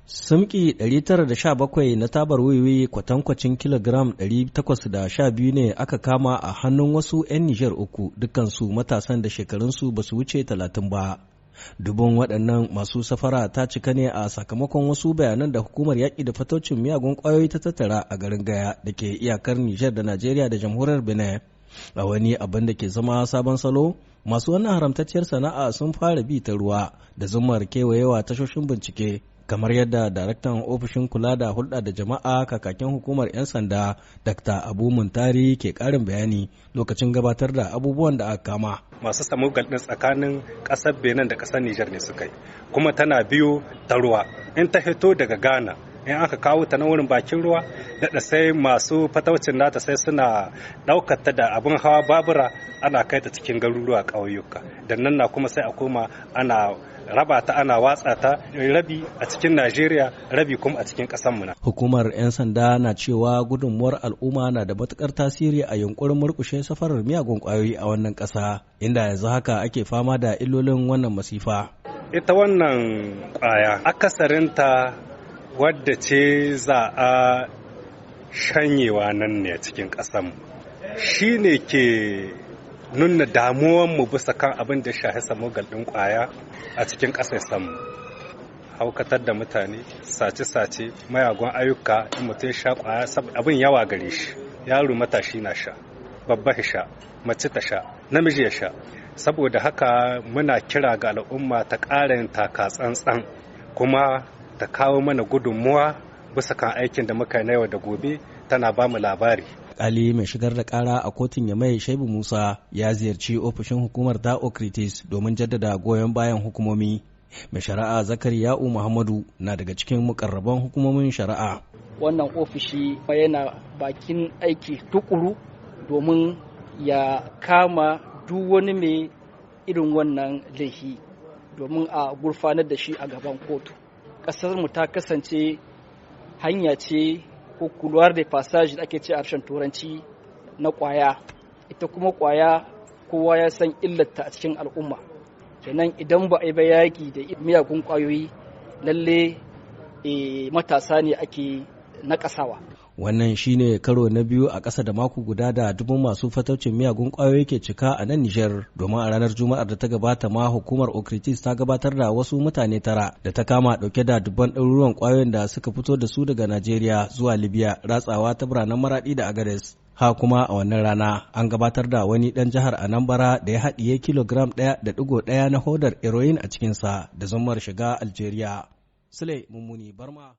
Sumki 917 na tabar wiwi kwatankwacin kilogiram 812 ne aka kama a hannun wasu 'yan Nijar uku, dukansu matasan da shekarunsu ba su wuce 30 ba. Dubun waɗannan masu safara ta cika ne a sakamakon wasu bayanan da hukumar yaƙi da fataucin miyagun ƙwayoyi ta tattara a garin Gaya da ke iyakar Nijar da Najeriya da jamhuriyar Benin. A wani abin da ke zama sabon salo, masu wannan haramtacciyar sana'a sun fara bi ta ruwa da zumar kewayewa tashoshin bincike, kamar yadda daraktan ofishin kula da hulɗa da jama'a kakakin hukumar 'yan sanda Dr. Abu Muntari ke ƙarin bayani lokacin gabatar da abubuwan da aka kama. Masu samugal ɗin tsakanin ƙasar Benin da ƙasar Nijar ne suka yi, kuma tana biyo ta ruwa. In ta fito daga Ghana, in aka kawo ta na wurin bakin ruwa, daɗa sai masu fataucin nata sai suna ɗaukar ta da abin hawa babura, ana kai ta cikin garuruwa, ƙauyuka. Da nan na kuma sai a koma ana raba ta, ana watsa ta, rabi a cikin Najeriya, rabi kuma a cikin ƙasar mu. Hukumar 'yan sanda na cewa gudunmuwar al'umma na da matukar tasiri a yunkurin murkushe safarar miyagun ƙwayoyi a wannan ƙasa, inda yanzu haka ake fama da illolin wannan masifa. Ita wannan ƙwaya akasarinta wadda ce za a shanyewa nan ne cikin ƙasarmu, shi ne ke nuna damuwanmu bisa kan abin da shahi samugal ɗin ƙwaya a cikin ƙasashenmu. Haukatar da mutane, sace-sace, mayagun ayyuka. In mutum sha ƙwaya, abin yawa gare shi. Yaro matashi na sha, babba ya sha, mace ta sha, namiji ya sha. Saboda haka muna kira ga al'umma ta ƙara yin taka tsantsan, kuma ta kawo mana gudunmuwa bisa kan aikin da muka na yau da gobe, tana ba mu labari. Alkali mai shigar da kara a kotun Yamai, Shaibu Musa, ya ziyarci ofishin hukumar ta Okritis domin jaddada goyon bayan hukumomi. Mai shari'a Zakariya'u Muhammadu na daga cikin mukarraban hukumomin shari'a. Wannan ofishi yana bakin aiki tukuru domin ya kama duk wani mai irin wannan laifi domin a gurfanar da shi a gaban kotu. Ƙasar mu ta kasance hanya ce ko couloir de passage da ake ce a harshen Turanci na kwaya. Ita kuma kwaya, kowa ya san illarta a cikin al'umma. Kenan idan ba a yi ba yaƙi da miyagun kwayoyi, lalle matasa ne ake nakasawa. Wannan shine karo na biyu a ƙasa da mako guda da dubun masu fataucin miyagun ƙwayoyi ke cika a nan Nijar, domin a ranar Juma'ar da ta gabata ma hukumar Okritis ta gabatar da wasu mutane tara da ta kama ɗauke da dubban ɗaruruwan ƙwayoyin da suka fito da su daga Najeriya zuwa Libya, ratsawa ta biranen Maraɗi da Agades. Ha kuma a wannan rana an gabatar da wani ɗan jihar Anambra da ya haɗiye kilogram 1.1 na hodar heroin a cikinsa da zumar shiga Algeria. Sule Mummuni Barma.